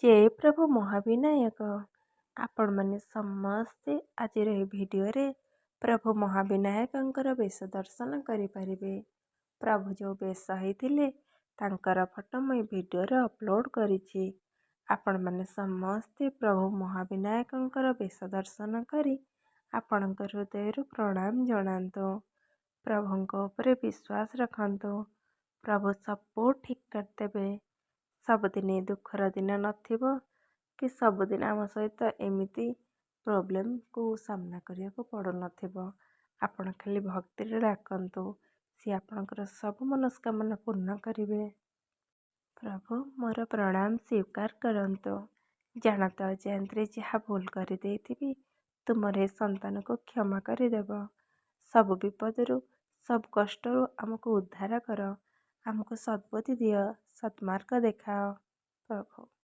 ଜୟ ପ୍ରଭୁ ମହାବିନାୟକ। ଆପଣମାନେ ସମସ୍ତେ ଆଜିର ଏହି ଭିଡ଼ିଓରେ ପ୍ରଭୁ ମହାବିନାୟକଙ୍କର ବେଶ ଦର୍ଶନ କରିପାରିବେ। ପ୍ରଭୁ ଯେଉଁ ବେଶ ହେଇଥିଲେ, ତାଙ୍କର ଫଟୋ ମୁଁ ଏ ଭିଡ଼ିଓରେ ଅପଲୋଡ଼ କରିଛି। ଆପଣମାନେ ସମସ୍ତେ ପ୍ରଭୁ ମହାବିନାୟକଙ୍କର ବେଶ ଦର୍ଶନ କରି ଆପଣଙ୍କ ହୃଦୟରୁ ପ୍ରଣାମ ଜଣାନ୍ତୁ। ପ୍ରଭୁଙ୍କ ଉପରେ ବିଶ୍ୱାସ ରଖନ୍ତୁ, ପ୍ରଭୁ ସବୁ ଠିକ୍ କରିଦେବେ। ସବୁଦିନ ଦୁଃଖର ଦିନ ନଥିବ କି ସବୁଦିନ ଆମ ସହିତ ଏମିତି ପ୍ରୋବ୍ଲେମକୁ ସାମ୍ନା କରିବାକୁ ପଡ଼ୁନଥିବ। ଆପଣ ଖାଲି ଭକ୍ତିରେ ଡାକନ୍ତୁ, ସିଏ ଆପଣଙ୍କର ସବୁ ମନସ୍କାମନା ପୂର୍ଣ୍ଣ କରିବେ। ପ୍ରଭୁ, ମୋର ପ୍ରଣାମ ସ୍ୱୀକାର କରନ୍ତୁ। ଜାଣତ ଅଜାଣତରେ ଯାହା ଭୁଲ କରିଦେଇଥିବି, ତୁମର ଏ ସନ୍ତାନକୁ କ୍ଷମା କରିଦେବ। ସବୁ ବିପଦରୁ, ସବୁ କଷ୍ଟରୁ ଆମକୁ ଉଦ୍ଧାର କର। ଆମକୁ ସଦ୍ବୁଦ୍ଧି ଦିଅ, ସତ୍ମାର୍ଗ ଦେଖାଅ ପ୍ରଭୁ।